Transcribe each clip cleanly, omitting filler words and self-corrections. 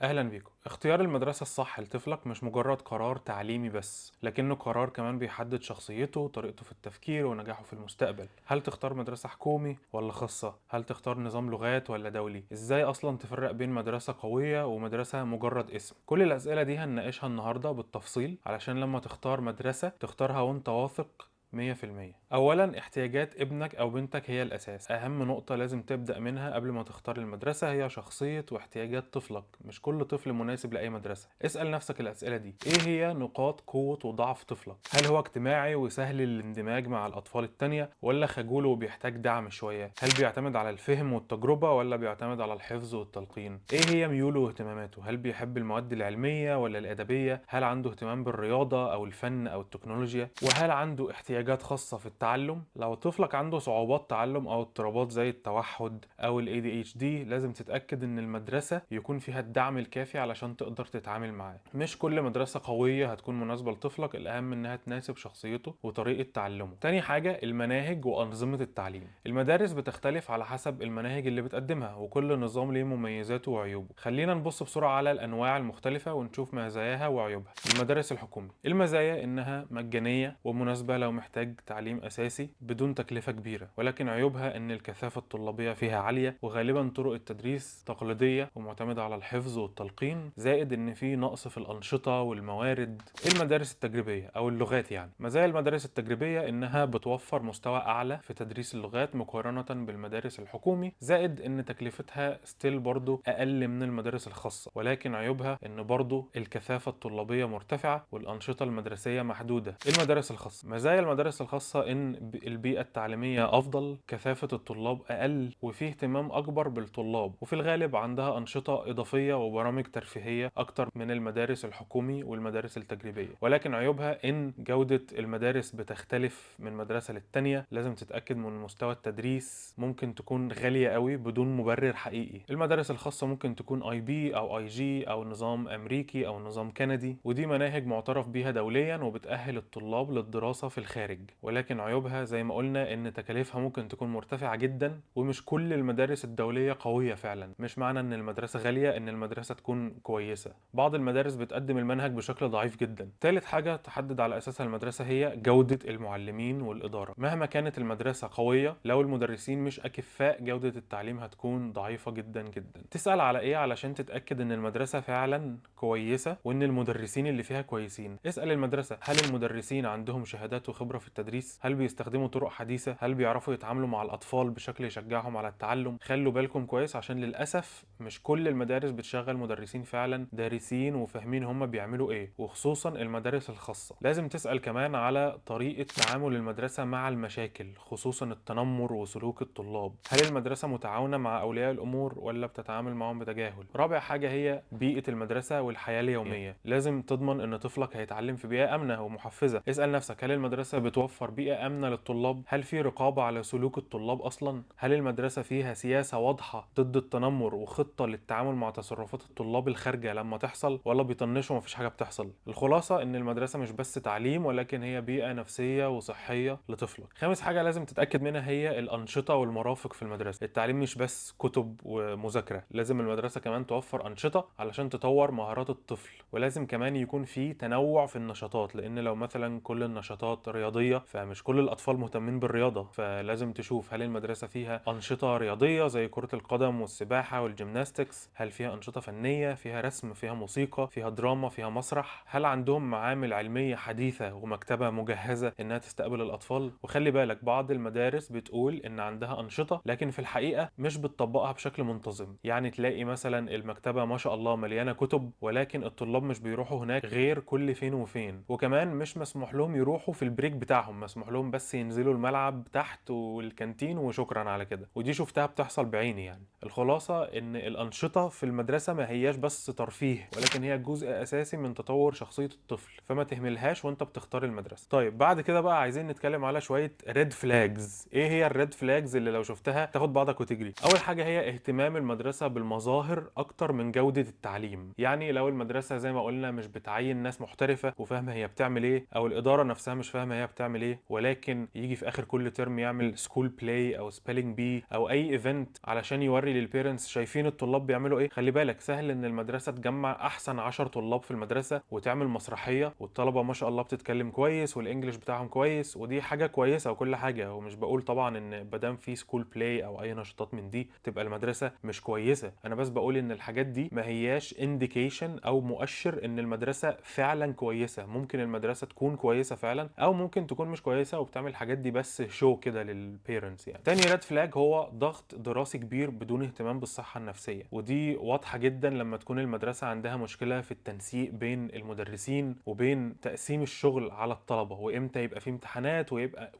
أهلا بيكم. اختيار المدرسة الصح لطفلك مش مجرد قرار تعليمي بس، لكنه قرار كمان بيحدد شخصيته وطريقته في التفكير ونجاحه في المستقبل. هل تختار مدرسة حكومي ولا خاصة؟ هل تختار نظام لغات ولا دولي؟ ازاي أصلا تفرق بين مدرسة قوية ومدرسة مجرد اسم؟ كل الأسئلة دي هنناقشها النهاردة بالتفصيل، علشان لما تختار مدرسة تختارها وانت واثق 100%. أولاً، احتياجات ابنك أو بنتك هي الأساس. أهم نقطة لازم تبدأ منها قبل ما تختار المدرسة هي شخصية واحتياجات طفلك. مش كل طفل مناسب لأي مدرسة. اسأل نفسك الأسئلة دي: إيه هي نقاط قوة وضعف طفلك؟ هل هو اجتماعي وسهل الاندماج مع الأطفال التانية، ولا خجول وبيحتاج دعم شوية؟ هل بيعتمد على الفهم والتجربة، ولا بيعتمد على الحفظ والتلقين؟ إيه هي ميوله واهتماماته؟ هل بيحب المواد العلمية ولا الأدبية؟ هل عنده اهتمام بالرياضة أو الفن أو التكنولوجيا؟ وهل عنده احتياجات خاصة في التعلم؟ لو طفلك عنده صعوبات تعلم أو اضطرابات زي التوحد أو ال ADHD، لازم تتأكد إن المدرسة يكون فيها الدعم الكافي علشان تقدر تتعامل معاه. مش كل مدرسة قوية هتكون مناسبة لطفلك، الأهم إنها تناسب شخصيته وطريقة تعلمه. تاني حاجة، المناهج وأنظمة التعليم. المدارس بتختلف على حسب المناهج اللي بتقدمها، وكل نظام ليه مميزاته وعيوبه. خلينا نبص بسرعة على الأنواع المختلفة ونشوف مزاياها وعيوبها. المدارس الحكومية، المزايا إنها مجانية ومناسبة لو محتاج تعليم أساسي بدون تكلفة كبيرة، ولكن عيوبها إن الكثافة الطلابية فيها عالية، وغالبا طرق التدريس تقليدية ومعتمدة على الحفظ والتلقين، زائد إن في نقص في الأنشطة والموارد. المدارس التجريبية أو اللغات، يعني مزايا المدارس التجريبية إنها بتوفر مستوى أعلى في تدريس اللغات مقارنة بالمدارس الحكومي، زائد إن تكلفتها still برضو أقل من المدارس الخاصة، ولكن عيوبها إن برضو الكثافة الطلابية مرتفعة والأنشطة المدرسية محدودة. المدارس الخاصة، مزايا المدارس الخاصة إن البيئة التعليمية أفضل، كثافة الطلاب أقل، وفيه اهتمام أكبر بالطلاب، وفي الغالب عندها أنشطة إضافية وبرامج ترفيهية أكتر من المدارس الحكومي والمدارس التجريبية، ولكن عيوبها إن جودة المدارس بتختلف من مدرسة للتانية، لازم تتأكد من مستوى التدريس، ممكن تكون غالية قوي بدون مبرر حقيقي. المدارس الخاصة ممكن تكون IB أو IG أو نظام أمريكي أو نظام كندي، ودي مناهج معترف بيها دوليا وبتأهل الطلاب للدراسة في الخارج، ولكن عيوبها زي ما قلنا إن تكاليفها ممكن تكون مرتفعة جدا، ومش كل المدارس الدولية قوية فعلا. مش معنى إن المدرسة غالية إن المدرسة تكون كويسة، بعض المدارس بتقدم المنهج بشكل ضعيف جدا. ثالث حاجة تحدد على أساسها المدرسة هي جودة المعلمين والإدارة. مهما كانت المدرسة قوية، لو المدرسين مش أكفاء جودة التعليم هتكون ضعيفة جدا جدا. تسأل على إيه علشان تتأكد إن المدرسة فعلا كويسة وإن المدرسين اللي فيها كويسين؟ اسأل المدرسة: هل المدرسين عندهم شهادات وخبرة في التدريس؟ هل بيستخدموا طرق حديثة؟ هل بيعرفوا يتعاملوا مع الأطفال بشكل يشجعهم على التعلم؟ خلوا بالكم كويس، عشان للأسف مش كل المدارس بتشغل مدرسين فعلا دارسين وفاهمين هم بيعملوا إيه، وخصوصا المدارس الخاصة. لازم تسأل كمان على طريقة تعامل المدرسة مع المشاكل، خصوصا التنمر وسلوك الطلاب. هل المدرسة متعاونة مع أولياء الأمور ولا بتتعامل معهم بتجاهل؟ رابع حاجة هي بيئة المدرسة والحياة اليومية. لازم تضمن إن طفلك هيتعلم في بيئة آمنة ومحفزة. اسأل نفسك: هل المدرسة بتوفر بيئة آمنة للطلاب؟ هل في رقابة على سلوك الطلاب أصلا؟ هل المدرسة فيها سياسة واضحة ضد التنمر وخطة للتعامل مع تصرفات الطلاب الخارجة لما تحصل، ولا بيطنشوا ومفيش حاجة بتحصل؟ الخلاصة إن المدرسة مش بس تعليم، ولكن هي بيئة نفسية وصحية لطفلك. خامس حاجة لازم تتأكد منها هي الأنشطة والمرافق في المدرسة. التعليم مش بس كتب ومذاكرة، لازم المدرسة كمان توفر أنشطة علشان تطور مهارات الطفل، ولازم كمان يكون في تنوع في النشاطات، لأن لو مثلا كل النشاطات رياضية فمش كل الأطفال مهتمين بالرياضة، فلازم تشوف هل المدرسة فيها أنشطة رياضية زي كرة القدم والسباحة وال gymnastics، هل فيها أنشطة فنية، فيها رسم، فيها موسيقى، فيها دراما، فيها مسرح، هل عندهم معامل علمية حديثة ومكتبة مجهزة إنها تستقبل الأطفال. وخلي بالك، بعض المدارس بتقول إن عندها أنشطة لكن في الحقيقة مش بتطبقها بشكل منتظم، يعني تلاقي مثلا المكتبة ما شاء الله مليانة كتب، ولكن الطلاب مش بيروحوا هناك غير كل فين وفين، وكمان مش مسموح لهم يروحوا في ال break بتاعهم، مسموح لهم بس ينزلوا الملعب تحت والكانتين وشكرا على كده، ودي شفتها بتحصل بعيني. يعني الخلاصة إن الأنشطة في المدرسة ما هياش بس ترفيه، ولكن هي جزء أساسي من تطور شخصية الطفل، فما تهملهاش وانت بتختار المدرسة. طيب بعد كده بقى عايزين نتكلم على شوية red flags. ايه هي ال red flags اللي لو شفتها تاخد بعضك وتجري؟ اول حاجة هي اهتمام المدرسة بالمظاهر اكتر من جودة التعليم. يعني لو المدرسة زي ما قلنا مش بتعين ناس محترفة وفاهمة هي بتعمل ايه، او الإدارة نفسها مش فاهمة هي بتعمل بتعمل ايه، ولكن يجي في اخر كل ترم يعمل school play او spelling bee او اي event علشان يوري لل parents شايفين الطلاب بيعملوا ايه. خلي بالك، سهل ان المدرسة تجمع احسن 10 طلاب في المدرسة وتعمل مسرحيه، والطلبة ما شاء الله بتتكلم كويس وال English بتاعهم كويس، ودي حاجة كويسة وكل حاجه. ومش بقول طبعا ان مادام في school play او اي نشاطات من دي تبقى المدرسة مش كويسه، انا بس بقول ان الحاجات دي ما هياش indication او مؤشر ان المدرسة فعلا كويسه. ممكن المدرسة تكون كويسة فعلا، او ممكن تكون مش كويسة وبتعمل الحاجات دي بس show كده لل parents يعني. تاني red flag هو ضغط دراسي كبير بدون اهتمام بالصحة النفسيه، ودي واضحة جدا لما تكون المدرسة عندها مشكلة في التنسيق بين المدرسين وبين تقسيم الشغل على الطلبه، وامتى يبقى في امتحانات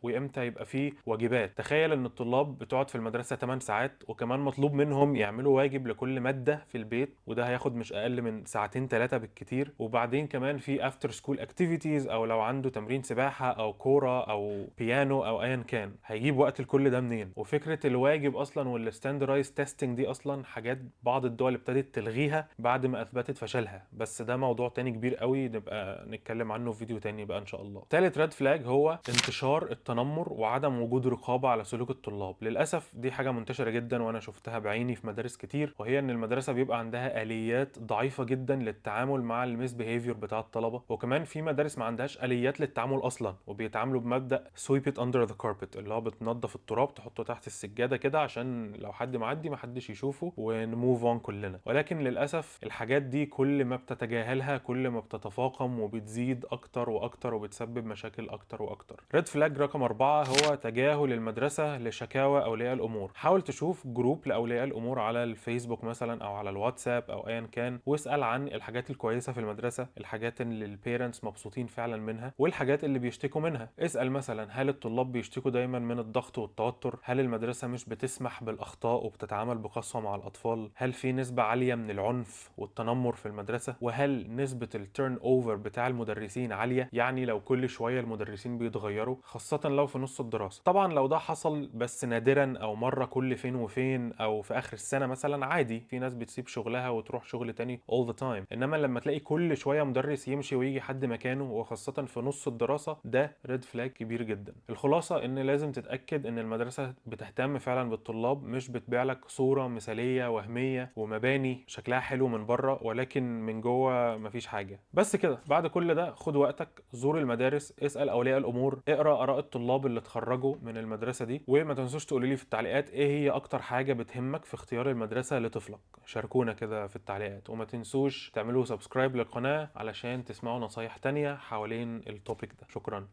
وامتى يبقى في واجبات. تخيل ان الطلاب بتقعد في المدرسة 8 ساعات، وكمان مطلوب منهم يعملوا واجب لكل مادة في البيت، وده هياخد مش اقل من ساعتين ثلاثة بالكتير. وبعدين كمان في after school activities، او لو عنده تمرين سباحة او كورة او بيانو او ايا كان، هيجيب وقت لكل ده منين؟ وفكره الواجب اصلا وال standardized testing دي اصلا حاجات بعض الدول ابتدت تلغيها بعد ما اثبتت فشلها، بس ده موضوع تاني كبير قوي نبقى نتكلم عنه في فيديو تاني بقى ان شاء الله. تالت red flag هو انتشار التنمر وعدم وجود رقابه على سلوك الطلاب. للاسف دي حاجة منتشرة جدا وانا شفتها بعيني في مدارس كتير، وهي ان المدرسة بيبقى عندها اليات ضعيفة جدا للتعامل مع ال misbehavior بتاع الطلبه، وكمان في مدارس ما عندهاش اليات للتعامل اصلا، وبيتعاملوا بمبدا sweep it under the carpet، اللي هو بتنظف التراب تحطه تحت السجادة كده عشان لو حد معدي ما حدش يشوفه ون move on كلنا. ولكن للاسف الحاجات دي كل ما بتتجاهلها كل ما بتتفاقم وبتزيد اكتر واكتر وبتسبب مشاكل اكتر واكتر. red flag رقم 4 هو تجاهل المدرسة لشكاوى اولياء الامور. حاول تشوف group لاولياء الامور على الفيسبوك مثلا او على الواتساب او ايا كان، واسال عن الحاجات الكويسة في المدرسة، الحاجات اللي ال parents مبسوطين فعلا منها، والحاجات اللي بيشتكوا منها. اسال مثلا هل الطلاب بيشتكوا دايما من الضغط والتوتر؟ هل المدرسة مش بتسمح بالاخطاء وبتتعامل بقسوه مع الاطفال؟ هل في نسبه عالية من العنف والتنمر في المدرسة؟ وهل نسبه ال turnover بتاع المدرسين عالية؟ يعني لو كل شوية المدرسين بيتغيروا، خاصة لو في نص الدراسة. طبعا لو ده حصل بس نادرا او مرة كل فين وفين او في اخر السنة مثلا، عادي، في ناس بتسيب شغلها وتروح شغل تاني all the time. انما لما تلاقي كل شوية مدرس يمشي ويجي حد مكانه، وخاصة في نص الدراسة، ده red flag كبير جدا. الخلاصة ان لازم تتاكد ان المدرسة بتهتم فعلا بالطلاب، مش بتبيع لك صوره مثاليه وهمية ومباني شكلها حلو من بره ولكن من جوه مفيش حاجة. بس كده، بعد كل ده خد وقتك، زور المدارس، اسال اولياء الامور، اقرا اراء الطلاب اللي اتخرجوا من المدرسة دي، وما تنسوش تقولوا لي في التعليقات ايه هي اكتر حاجة بتهمك في اختيار المدرسة لطفلك. شاركونا كده في التعليقات، وما تنسوش تعملوا subscribe للقناة علشان تسمعوا نصايح تانية حوالين ال topic ده. شكرا.